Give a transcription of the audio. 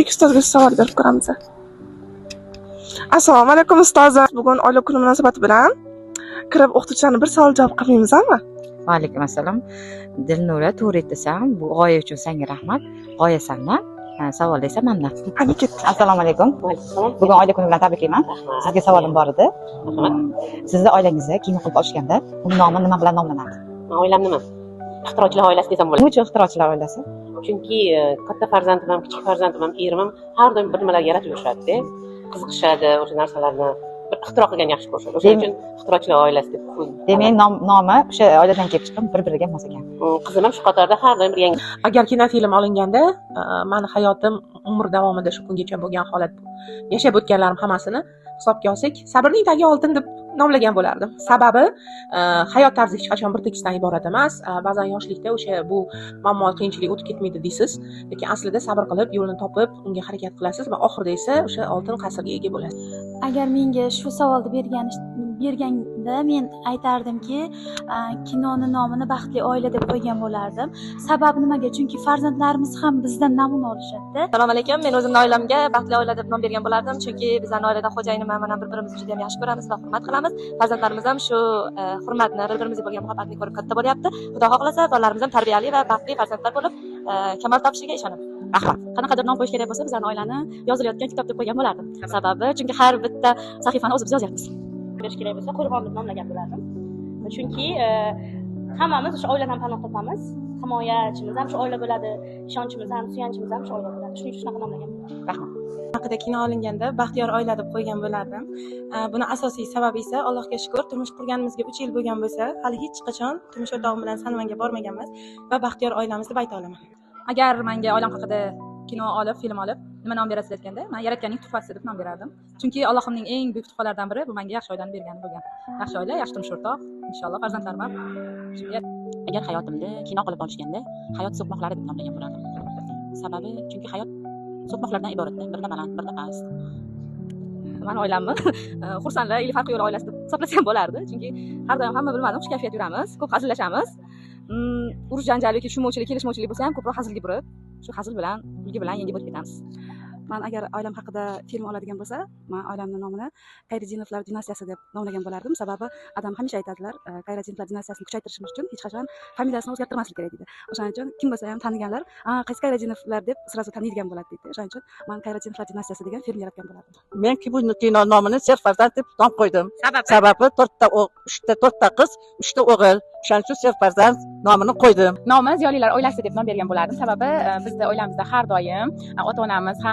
Ketdik, ustozga savol berib ko'ramiz. Assalomu alaykum, ustozim. Bugun oila kuni munosabati bilan kirib, o'qituvchilarni bir savol javob qilmaymizmi? Va alaykum assalom, Dilnura. To'g'ri aytasan. Bu g'oya uchun senga rahmat. G'oya sandan, savol esa mandan. Qani, ketdik. Assalomu alaykum. Bugun oila kuni bilan tabriklayman. Sizga savolim bor edi. Sizni oilangizda kino qilib olishganda, uni nomi nima bilan nomlanadi? Oilam nima? Ixtirochilar oilasi desam bo'ladi. Nima uchun ixtirochilar oilasi? Chunki katta farzandim ham, kichik farzandim ham, erim ham har doim bir nimalar yaratib yurishadida, qiziqishadi, o'sha narsalarni bir ixtiro qilgan yaxshi ko'rishadi. O'shaning uchun ixtirochilar oilasi deb qo'ydim. Demak, nomi o'sha oiladan kelib chiqqan, bir biriga mos ekan. Qizim ham shu qatorda, har doim bir yangi Agar kinofilm olinganda, mani hayotim, umr davomida shu kungacha bo'lgan holat, yashab o'tganlarim hammasini hisobga olsak, "Sabrning tagi oltin" deb nomlagan bo'lardim. Sababi hayot tarzi hech qachon bir tekisdan iborat emas. Ba'zan yoshlikda o'sha bu muammo, qiyinchilik o'tib ketmaydi deysiz, lekin aslida sabr qilib, yo'lini topib, unga harakat qilasiz va oxirida esa o'sha oltin qasrga ega bo'lasiz. Agar menga shu savolni berganda men aytardimki, kinoni nomini "Baxtli oila" deb qo'ygan bo'lardim. Sababi nimaga? Chunki farzandlarimiz ham bizdan namuna olishadida. Assalomu alaykum. Men o'zimni oilamga "Baxtli oila" deb nom bergan bo'lardim, chunki bizlarni oilada xo'jayinim ham, man ham bir birimizni juda ham yaxshi ko'ramiz va hurmat qilamiz. Farzandlarimiz ham shu hurmatni, bir birimizga bo'lgan muhabbatni ko'rib katta bo'lyapti. Xudo xohlasa, bolalarimiz ham tarbiyali va baxtli farzandlar bo'lib kamol topishiga ishonaman. Rahmat. Qanaqadir nom qo'yish kerak bo'lsa, bizlarni oilani "Yozilayotgan kitob" deb qo'ygan bo'lardim. Sababi, chunki har bitta sahifani o'zimiz yozyapmiz. Berish kerak bo'lsa, "Qo'rg'on" deb nomlagan bo'lardim, chunki hammamiz o'sha oiladan panoh topamiz, himoyachimiz ham shu oila bo'ladi, ishonchimiz ham, suyanchimiz ham shu oila bo'ladi. Shuning uchun shunaqa nomlagan bo'lardim. Rahmat. Haqida kino olinganda, "Baxtiyor oila" deb qo'ygan bo'lardim. Buni asosiy sababi esa, Allohga shukur, turmush qurganimizga 3 yil bo'lgan bo'lsa, hali hech qachon turmush o'rtog'im bilan San-Juanga bormaganmiz va baxtiyor oilamiz deb ayta olaman. Agar manga oilam haqida kino olib, film olib, nima nom berasiz aytganda, man "Yaratganning tuhfasi" deb nom berardim, chunki Allohimning eng buyuk tuhfalaridan biri bu menga yaxshi oilani bergani bo'lgan. Yaxshi oila, yaxshi turmush o'rtoq, inshaalloh, farzandlarim ham shunga. Agar hayotimni kino qilib olishganda, "Hayot so'qmoqlari" deb nomlagan bo'lardim. Sababi, chunki hayot so'qmoqlardan iboratda, birda baland, birda past. Mani oilamni "Xursandlar или farqi yo'q oilasi" deb hisoblasa ham bo'lardi, chunki har doim hamma, bilmadim, xush kayfiyat yuramiz, ko'p hazillashamiz. Urush janjal yoki tushunmovchilik, kelishmovchilik bo'lsa ham, ko'proq hazilga burib, shu hazil bilan, kulgi bilan yengib o'tib ketamiz. Man agar oilam haqida film oladigan bo'lsa, man oilamni nomini "Kayridinovlar dinastiyasi" deb nomlagan bo'lardim. Sababi adam hamisha aytadilar, Kayridinovlar dinastiyasini kuchaytirishimiz uchun hech qachon familiyasini o'zgartirmaslik kerak deydi. O'shaning uchun kim bo'lsa ham taniganlar, "A, qaysi Kayridinovlar?" deb сразу taniydigan bo'ladi deydi. O'shaning uchun man "Kayridinovlar dinastiyasi" degan film yaratgan bo'lardim. Men bu kino nomini "Serfarzand" deb nom qo'ydim. Sababi? Sababi to'rtta, uchta, to'rtta qiz, uchta o'g'il. O'shaning uchun "Serfarzand" nomini qo'ydim. Nomi "Ziyolilar oilasi" deb nom bergan bo'lardim. Sababi bizni oilamizda har doim ota onamiz ham